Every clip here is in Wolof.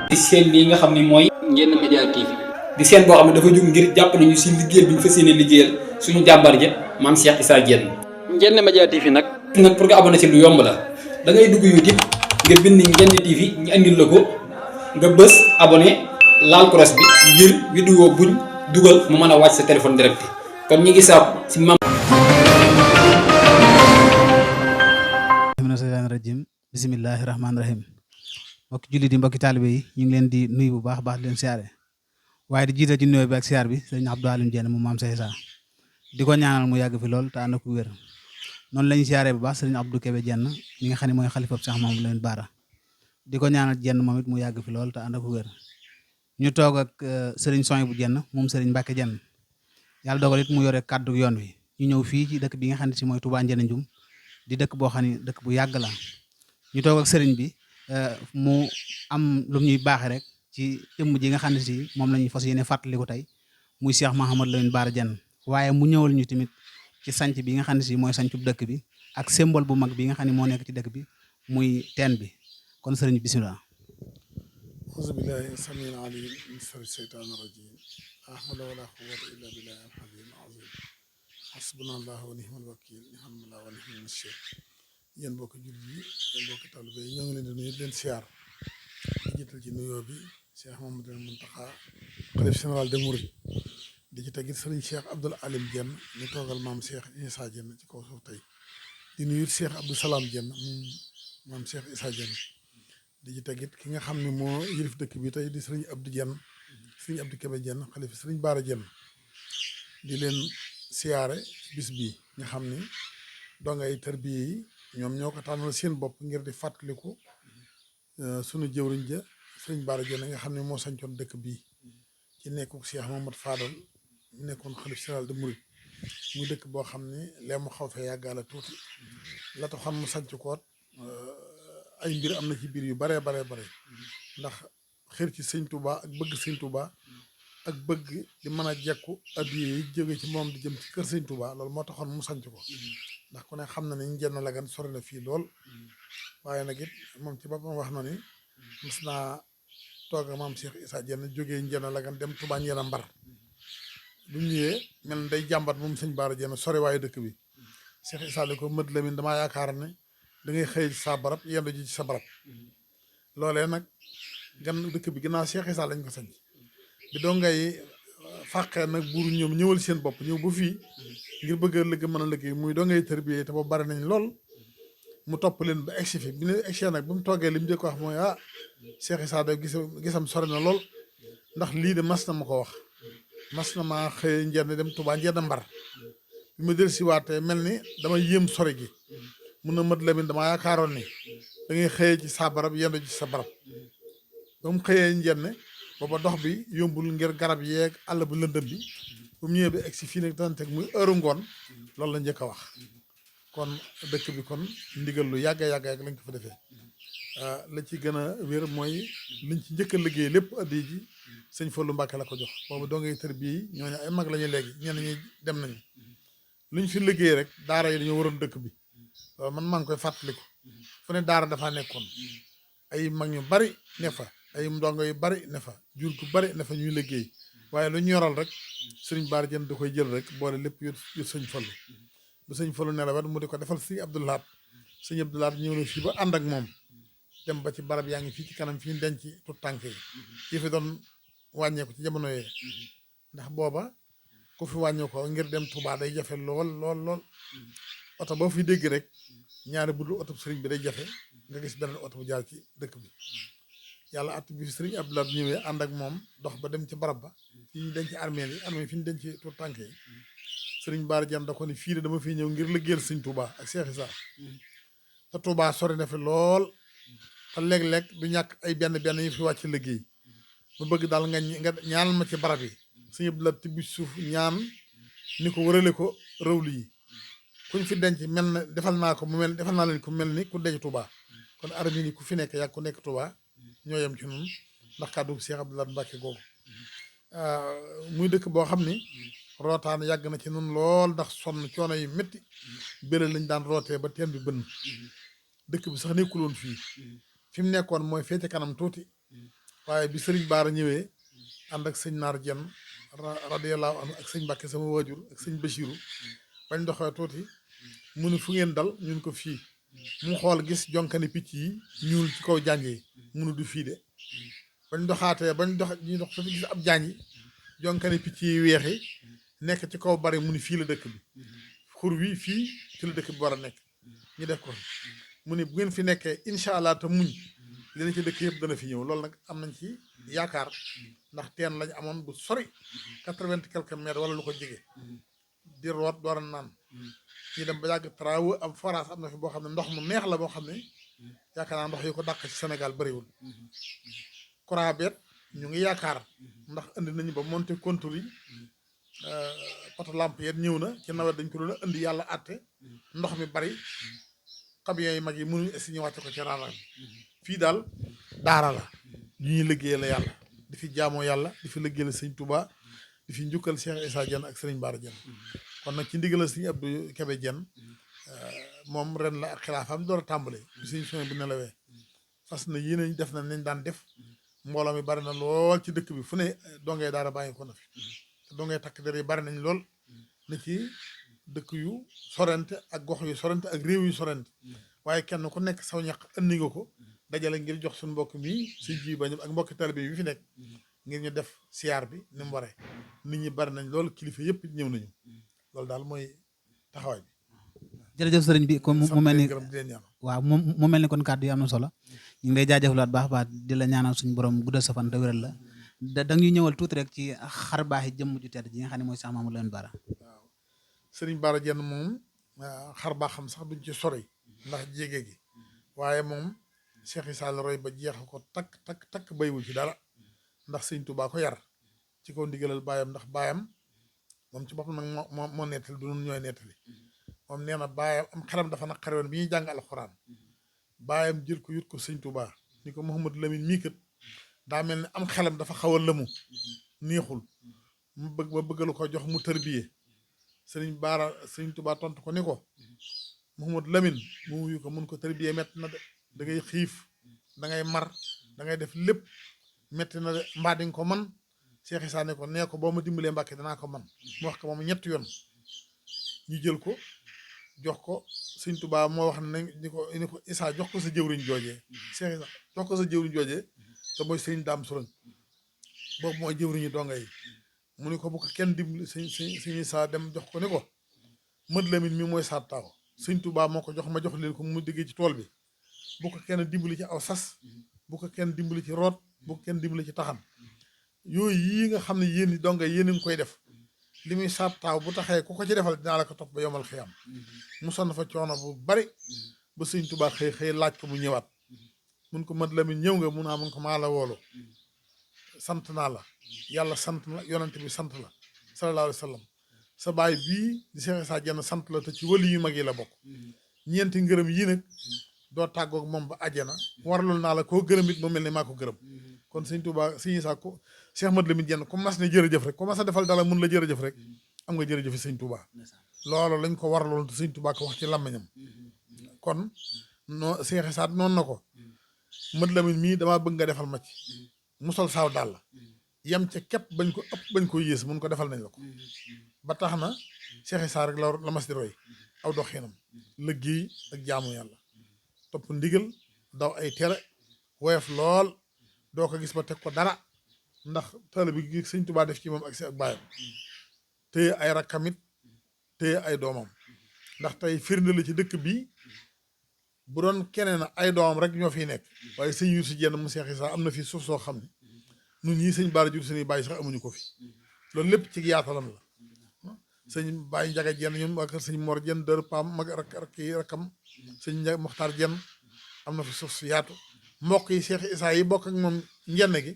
di seen lii nga xam ne mooy Ndiéné Média TV di seen boo xam ne dafa jóg ngir jàpp nañu si liggéeyal bi ñu fas yéene liggéeyal suñu jàmbar ja maam Cheikh Issa Diène. Ndiéné Média TV nag pour nga abonné ci lu yomb la da ngay dugg YouTube nga bind Ndiéné TV ñu andil la ko nga bës abonné laal cross bi ngir vidéo buñ dugal mu mën a wàcc sa téléphone direct kon ñi ngi saabu si mam rajim bisimillahi rahmaani rahim mbokki jullit yi mbokki taalibe yi ñu ngi leen di nuyu bu baax baax di leen siyaare waaye di jiital ci nuyoo bi ak siyaar bi sëñ Abdou Alim Diène mu maam Cheikh Issa di ko ñaanal mu yàgg fi lool te ànd ak wér noonu la ñu siyaaree bu baax sëñ Abdou Kébé Diène mi nga xam ne mooy xalifab Cheikh Mamadou Lamine Bara di ko ñaanal Diène moom it mu yàgg fi lool te ànd ak wér ñu toog ak sëriñ Souhaïbou Diène moom sëriñ Mbacke Diène yàlla dogal it mu yore kàddu yoon wi ñu ñëw fii ci dëkk bi nga xam ne si mooy Touba Ndiéné Ndioum di dëkk boo xam ne dëkk bu yàgg la ñu toog ak sëriñ bi mu am lu ñuy baaxee rek ci jëmm ji nga xam ne si moom la ñuy fas yéene fàttaliku tey muy Cheikh Mahamadou Lamine Bara Diène waaye mu ñëwal ñu tamit ci sanc bi nga xam ne si mooy sancub dëkk bi ak symbole bu mag bi nga xam ne moo nekk ci dëkk bi muy teen bi kon sëriñ bisimilah. auzu billahi samiil aliim min sharri shaytaani rajiim laa hawla wa laa quwwata illaa billahi al-aliyyil aziim hasbunallahu wa ni'mal wakiil ni'mal wa ni'mal nasiir yéen mbokki jullit yi yéen mbokki taalibe yi ñoo ngi leen di nuyu leen siyaar di jiital ci nuyoo bi Cheikh Mamadou Mountakha xalif général des mourides di ci tegit sëriñ Cheikh Abdoul Alim Diène ñu toogal maam Cheikh Issa Diène ci kaw suuf tey di nuyu Cheikh Abdou Salam Diène maam Cheikh Issa Diène di ci tegit ki nga xam ne moo yilif dëkk bi tey di sëriñ Abdou Diène sëriñ Abdou Kébé Diène xalifa sëriñ Bara Diène di leen siyaare bis bi nga xam ni dongay tarbiya yi ñoom ñoo ko tànnal seen bopp ngir di fàttaliku sunu jëwriñ ja sëriñ Bara Diène nga xam ne moo sañcoon dëkk bii ci nekku Cheikh Mamadou Fadal mu nekkoon xalif général de Mouride muy dëkk boo xam ne lee mu xaw fee yàggaale tuuti la tax xam mu sañc koot ay mbir am na ci biir yu baree bare ndax xër ci sëñ Touba ak bëgg sëñ Touba ak bëgg di mën a jekku addiya yi jóge ci moom di jëm ci kër sëñ Touba loolu moo taxoon mu sanc ko ndax ku ne xam na ni Ndiéné Lagane sori na fii lool waaye nag it moom ci boppam wax na ni mos naa toog maam Cheikh Issa Diène jógee Ndiéné Lagane dem Touba Ndiéné Mbar bu ñëwee mel ni day jàmbat moom sëñ Bara Diène sori waaye dëkk bi Cheikh Issa li ko mët Lamine damaa yaakaar ne da ngay xëy ci sa barab yendu ji ci sa barab loolee nag gan dëkk bi ginnaaw Cheikh Issa lañ ko sanc bi doo ngay fàqee nag buur ñoom ñëwal seen bopp ñëw ba fii ngir bëgg a liggéey mën a liggéey muy doo ngay tërbiyee te boobu bari nañ lool mu topp leen ba egsi fi bi ne egsi nag bi mu toggee li mu njëkk wax mooy Cheikh Issa da gisam sori na lool ndax lii de mas na ma ko wax mas na maa xëy Ndiéné dem Touba Ndiéné Mbar bi ma del si waatee mel ni dama yéem sori gi mun na mët Lamine damaa yaakaaroon ni da ngay xëyee ci sa barab yendu ci sa barab ba mu xëyee Ndiéné booba dox bi yombul ngir garab yeeg àll bu lëndëm bi bu mu ñëwee ba egg si fii nag daan teg muy heure ngoon loolu la njëkk a wax kon dëkk bi kon ndigal lu yàgg lañ ko fa defee la ci gën a wér mooy liñ ci njëkk a liggéey lépp addi ji sëñ Fallou Mbacke la ko jox boobu doo ngay tër bii ñooñu ay mag lañu léegi ñenn ñi dem nañu luñ fi liggéey rek daara yi dañoo waroon dëkk bi loolu man maa ngi koy fàttaliku fu ne daara dafaa nekkoon ay mag ñu bari ne fa ay ndongo yu bari ne fa jur gu bari ne fa ñuy liggéey waaye lu ñu yoral rek sëriñ Bara Diène da koy jël rek boole lépp yu sëñ Fallu bu sëñ Fallu ne la wat mu di ko defal sëñ Abdou Lahad sëñ Abdou Lahad ñëw na fii ba ànd ak moom dem ba ci barab yaa ngi fii ci kanam fii denc tout tànk yi fi doon wàññeeku ci jamono yee ndax booba ku fi wàññeekoo ngir dem Touba day jafe lool oto boo fi dégg rek ñaari budul oto sëriñ bi day jafe nga gis beneen oto bu jaar ci dëkk bi yàlla at bi sëriñ Abdou Lahad ñëwee ànd ak moom dox ba dem ci barab ba fi ñu denc armeel yi fi ñu denc tout tànk yi sëriñ Bara Diène da ko ni fii de dama fiy ñëw ngir liggéeyal sëñ Touba ak Cheikh Issa te Touba sori na fi lool te léeg-léeg du ñàkk ay benn yu fi wàcc liggéey mu bëgg daal nga ñaanal ma ci barab yi sëñ Abdou Lahad tibbi suuf ñaan ni ko wërale ko rëwlu yi kuñ fi denc mel na defal naa leen ko mel ni ku denc Touba kon armée yi ku fi nekk yàgg ku nekk Touba ñoo yem ci noonu ndax kàddu Cheikh Abdou Lahad Mbacké googu muy dëkk boo xam ni rootaan yàgg na ci noonu lool ndax sonn coono yi métti bëre lañ daan rootee ba teen bi bënn dëkk bi sax nekkul woon fii fi mu nekkoon mooy fee ca kanam tuuti waaye bi sëriñ Baara ñëwee ànd ak sëñ Naar Jenn radiyallahu anhu ak sëñ Mbàkke sama waajur ak sëñ Bachiru bañ doxee tuuti mu ne fu ngeen dal ñun ko fii mu xool gis jonkani picc yi ñuul ci kaw jànj yi munu du fii de bañ doxaatee ñuy dox tuuti gis ab jànj jonkani picc yi weex yi nekk ci kaw bari mu ni fii la dëkk bi xur wi fii ci la dëkk bi war a nekk ñu def ko mu ne bu ngeen fi nekkee incha allah te muñ li ci dëkk yëpp dana fi ñëw loolu nag am nañ ci yaakaar ndax teen lañ amoon bu sori 80 quelques mètres wala lu ko jege di root door a naan ñu dem ba yàgg travaux am forage am na fi boo xam ne ndox mu neex la boo xam ne yaakaar naa ndox yi ko dàq ci Sénégal bëriwul courant beet ñu ngi yaakaar ndax indi nañu ba monté contour yi poto lampe yet ñëw na ci nawet dañ ko doon indi yàlla àtte ndox mi bari camions yi mag yi mënuñu esi ñu wàcce ko ci raaraan fii daal daara la ñu ñuy liggéeyal yàlla di fi jaamoo yàlla di fi liggéeyal sëñ Touba di fi njukkal Cheikh Issa Diène ak Serigne Bara Diène kon nag ci ndigalal sëñ Abdou Kébé Diène moom ren la ak xilaafam door a tàmbale bi sëñ fin bu nelawee fas na yéen def na nañ daan def mbooloo mi bari na lool ci dëkk bi fu ne dongee daara bàyyi ko na fi te dongee takk der yi bari nañ lool na ci dëkk yu sorente ak gox yu sorente ak réew yu sorente waaye kenn ku nekk saw ñaq andi nga ko dajale ngir jox suñu mbokk mi si ji ba ak mbokki talibé yi fi nekk ngir ñu def siyaar bi ni mu waree nit ñi bari nañ loolu kilifa yëpp ñëw nañu loolu daal mooy taxawaay bi. jërëjëf sëriñ bi comme mu mel ni waaw mu mel ni kon kàddu yi am na solo ñu ngi lay jaajëfalaat baax baax di la ñaanal suñu borom guddal sa fan te wéral la da ñuy ñëwal tuuti rek ci xar baaxi jëmm ju tedd ji nga xam ne mooy Cheikh Mamadou Lamine Bara. waaw sëriñ Bara Diène moom xar baaxam sax duñ ci sori ndax jege gi waaye moom Cheikh Issa la roy ba jeexal ko takk baywul ci dara ndax sëñ Touba ko yar ci kaw ndigalal baayam ndax baayam moom ci boppam nag moo nettali du ñun ñooy nettali moom nee na baayam am xelam dafa naqari woon bi ñuy jàng alxuraan baayam jël ko yut ko sëñ Touba ni ko Mouhamadou Lamine mii kat daa mel ni am xelam dafa xaw a lëmu neexul mu bëggalu ko jox mu tërbiye sëriñ Bara sëñ Touba tontu ko ni ko Mouhamadou Lamine mu wuyu ko mun ko tërbiye metti na de da ngay xiif da ngay mar da ngay def lépp metti na de mbaa di nga ko man Cheikh Issa ne ko nee ko boo ma dimbalee Mbàkke danaa ko man mu wax ko moom ñetti yoon ñu jël ko jox ko sëñ Touba moo wax ne ni ko Issa jox ko sa jëwriñ joojee Cheikh Issa jox ko sa jëwriñ joojee te mooy sëñ Daam Surañ boobu mooy jëwriñu donga yi mu ni ko bu ko kenn dimbali sëñ Issa dem jox ko ni ko Mad Lamin mi mooy saat taaw sëñ Touba moo ko jox ma jox leen ko mu diggee ci tool bi bu ko kenn dimbali ci aw sas bu ko kenn dimbali ci root bu ko kenn dimbali ci taxan yooyu yii nga xam ne yéen i donga yéen a ngi koy def li muy saat taaw bu taxee ku ko ci defal dinaa la ko topp ba yomal xiyam mu sonn fa coono bu bari ba sëñ Touba xëy laaj ko mu ñëwaat mun ko Mad Lamin ñëw nga mun naa mun ko maa la woolu sant naa la yàlla sant la yonent bi sant la sallallahu alayhi wa sallam sa baay bii di Cheikh Issa Diène sant la te ci wali yu mag yi la bokk ñeenti ngërëm yii nag doo tàggoog moom ba àjjana waraloon naa la koo gërëm it mu mel ne maa ko gërëm kon sëñ Touba sëñ Issa ko Cheikh Mad Lamin Diène ku mas ne jërëjëf rek ku mas a defal dala mun la jërëjëf rek am nga jërëjëf sëñ Touba loolu lañ ko waraloon te sëñ Touba ko wax ci làmmiñam kon noo Cheikh Issa noonu na ko Mad Lamin mii damaa bëgg nga defal ma ci musal saaw daal la yem ca képp bañ ko ëpp bañ ko yées mun ko defal nañ la ko ba tax na Cheikh Issa rek la mas di roy aw doxinam liggéey ak jaamu yàlla topp ndigal daw ay tere woyof lool doo ko gis ba teg ko dara ndax taalibe bi sëñ Touba def ci moom ak si ak baayam téye ay rakkamit téye ay doomam ndax tey firnde la ci dëkk bi bu doon keneen ay doomam rek ñoo fiy nekk waaye sëñ Youssou Diène mu Cheikh Issa am na fi suuf soo xam ne ñun ñii sëñ Bara jur suñuy bàyyi sax amuñu ko fi loolu lépp ci yaatalam la sëñ Baye Ndiaga Diène ñun waa kër sëñ Mor Diène dër Pam mag rakkam sëñ Mokhtar Diène am na fi suuf su yaatu mbokk yi Cheikh Issa yi bokk ak moom njenn gi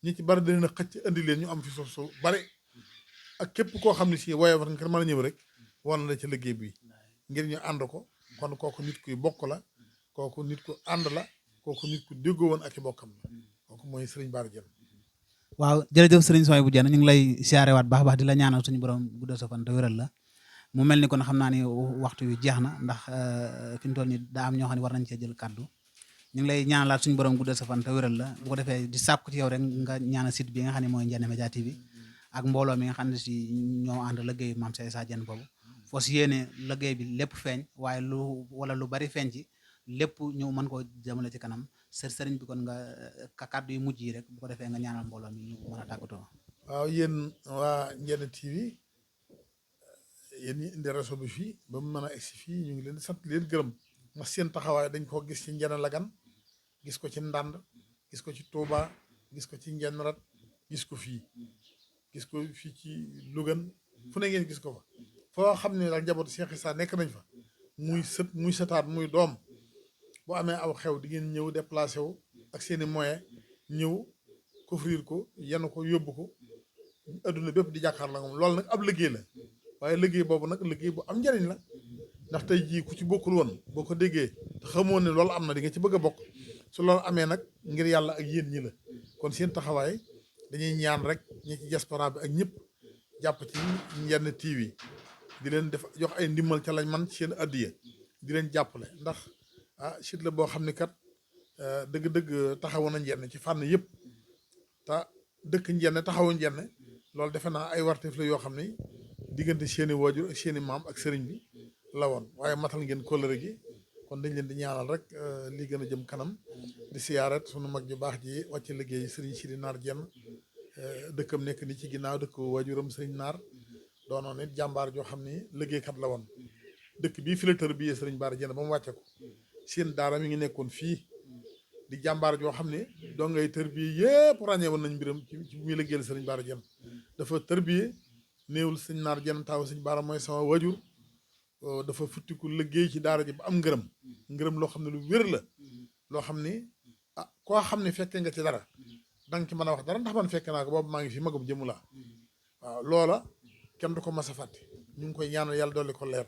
ñi ci bari dina xëcc indi leen ñu am fi suuf su bari ak képp koo xam ne si waaye war nga mën a ñëw rek wan la ci liggéey bi ngir ñu ànd ko kon kooku nit kuy bokk la kooku nit ku ànd la kooku nit ku déggoo woon ak i bokkam la kooku mooy Serigne Bara Diène. waaw jërëjëf Serigne Souhaïbou Diène ñu ngi lay siyaarewaat baax baax di la ñaanal suñu borom guddal sa fan te wéral la mu mel ni kon xam naa ni waxtu wi jeex na ndax fi mu toll nii daa am ñoo xam ne war nañ cee jël kàddu ñu ngi lay ñaanalaat suñu borom guddal sa fan te wéral la bu ko defee di sàkku ci yow rek nga ñaanal site bi nga xam ne mooy Ndiéné Média TV ak mbooloo mi nga xam ne si ñoo ànd liggéey Mame Cheikh Issa Diène boobu foo si yéene liggéey bi lépp feeñ waaye lu bari feeñ ci lépp ñu mën koo jëmale ci kanam sëriñ bi kon nga kàddu yu mujj yi rek bu ko defee nga ñaanal mbooloo mi ñu mën a tàggatoo. waaw yéen waa Ndiéné TV yéen ñi indi réseau bi fii ba mu mën a egsi fii ñu ngi leen di sant leen gërëm ndax seen taxawaay dañ ko gis ci Ndiéné Lagane gis ko ci Ndande gis ko ci Touba gis ko ci Ndiéné Rat gis ko fii ci Louga fu ne ngeen gis ko fa foo xam ne daal njabootu Cheikh Issa nekk nañ fa muy sëtaat muy doom bu amee aw xew di ngeen ñëw déplacé wu ak seeni moyen ñëw couvrir ko yenn ko yóbbu ko adduna bépp di jàkkaar la moom loolu nag ab liggéey la waaye liggéey boobu nag liggéey bu am njariñ la ndax tey jii ku ci bokkul woon boo ko déggee te xamoo ne loolu am na di nga ci bëgg a bokk su loolu amee nag ngir yàlla ak yéen ñi la kon seen taxawaay dañuy ñaan rek ñi ci diaspora bi ak ñëpp jàpp ci Ndiéné TV di leen def jox ay ndimbal ca lañ man seen addiya di leen jàppale ndax site la boo xam ne kat dëgg-dëgg taxawu na Ndiéné ci fànn yëpp te dëkk Ndiéné taxawu Ndiéné loolu defe naa ay warteef la yoo xam ne diggante seeni waajur ak seeni maam ak sëriñ bi la woon waaye matal ngeen kóllëre gi kon dañ leen di ñaanal rek lii gën a jëm kanam di siyaaret sunu mag ju baax ji wàcc liggéey sëriñ Sidi Naar Diène dëkkam nekk ni ci ginnaaw dëkk waajuram sëriñ Naar doonoon it jàmbaar joo xam ni liggéeykat la woon dëkk bii fi la tarbiyee sëriñ Bara Diène ba mu wàcce ko seen daara mi ngi nekkoon fii di jàmbaar joo xam ne doo ngay tarbiyee yépp ràññee woon nañ mbiram ci muy liggéeyal sëriñ Bara Diène dafa tarbiyee néewul sëriñ Naar Diène taaw sëriñ Bara mooy sama waajur dafa futtiku liggéey ci daara ji ba am ngërëm loo xam ne lu wér la loo xam ni koo xam ne fekkee nga ci dara danga ci mën a wax dara ndax man fekke naa ko boobu maa ngi fi magum jëmu laa waaw loola kenn du ko mas a fàtte ñu ngi koy ñaanal yàlla dolli ko leer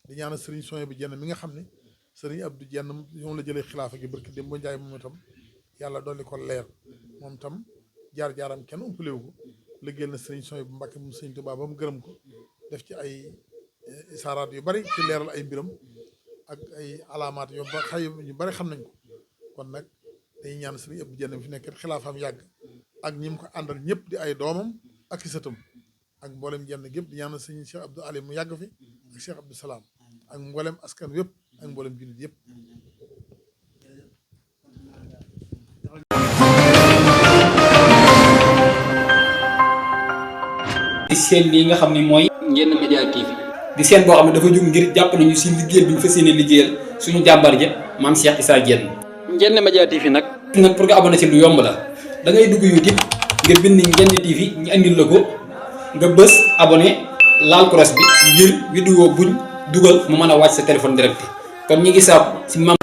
di ñaanal sëriñ Souhaïbou Diène mi nga xam ne sëriñ Abdou Diène moom la jëlee xilaafa gi barki dem ba njaay moom itam yàlla dolli ko leer moom itam jaar-jaaram kenn umpalewu ko liggéeyal na sëriñ Souhaïbou Mbacké moom sëriñ Tuubaa ba mu gërëm ko def ci ay isaaraat yu bari ci leeral ay mbiram ak ay alaamaat yu bari xam nañ ko kon nag dañuy ñaan sëriñ Abdou Diène fi nekk xilaafaam yàgg ak ñi mu ko àndal ñëpp di ay doomam ak i sëtam ak mboolem Diène gépp di ñaan sëriñ Cheikh Abdou Ali mu yàgg fi ak Cheikh Abdou Salaam ak mboolem askan yëpp ak mboolem jullit yëpp. di seen lii nga xam ne mooy Ndiéné Média TV di seen boo xam ne dafa jóg ngir jàpp nañu si liggéeyal bi ñu fas yéene liggéeyal suñu jàmbar ja Mame Cheikh Issa Diène. Ndiéné Média TV nag pour nga abonné ci lu yomb la da ngay dugg YouTube nga bind Ndiéné TV ñu andil la ko nga bës abonné laal cross bi ngir vidéo buñ dugal mu mën a wàcc sa téléphone direct kon ñi ngi saab si Mame